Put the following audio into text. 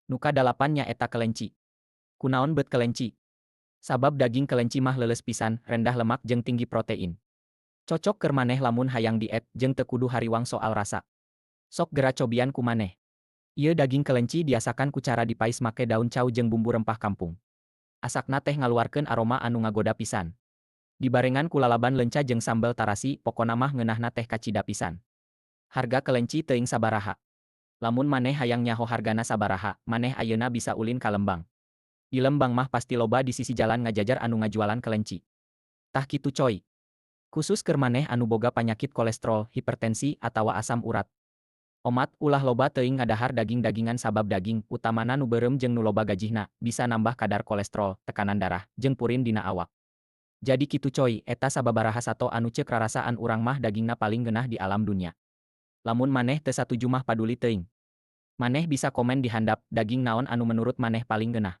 Nu kadalapan nyaeta kelenci. Kunaon bet kelenci? Sabab daging kelenci mah leuleus pisan, rendah lemak jeung tinggi protein. Cocok keur maneh lamun hayang diet jeung teu kudu hariwang soal rasa. Sok gera cobian ku maneh. Ieu daging kelenci diasakan ku cara dipais make daun cau jeung bumbu rempah kampung. Asakna teh ngaluarkeun aroma anu ngagoda pisan. Dibarengan ku lalaban leunca jeung sambel tarasi, pokona mah ngeunahna teh kacida pisan. Harga kelenci teuing sabaraha? Lamun maneh hayang nyaho hargana sabaraha, maneh ayeuna bisa ulin ka Lembang. Di Lembang mah pasti loba di sisi jalan ngajajar anu ngajualan kelenci. Tah kitu coy. Khusus keur maneh anu boga panyakit kolesterol, hipertensi, atawa asam urat. Omat, ulah loba teuing ngadahar daging-dagingan sabab daging, utamana nu beureum jeung nu loba gajihna, bisa nambah kadar kolesterol, tekanan darah, jeung purin dina awak. Jadi kitu coy, eta sababaraha sato anu ceuk rarasaan urang mah dagingna paling ngeunah di alam dunya. Lamun maneh teu satuju mah paduli teuing. Maneh bisa komen di handap, daging naon anu menurut maneh paling ngeunah.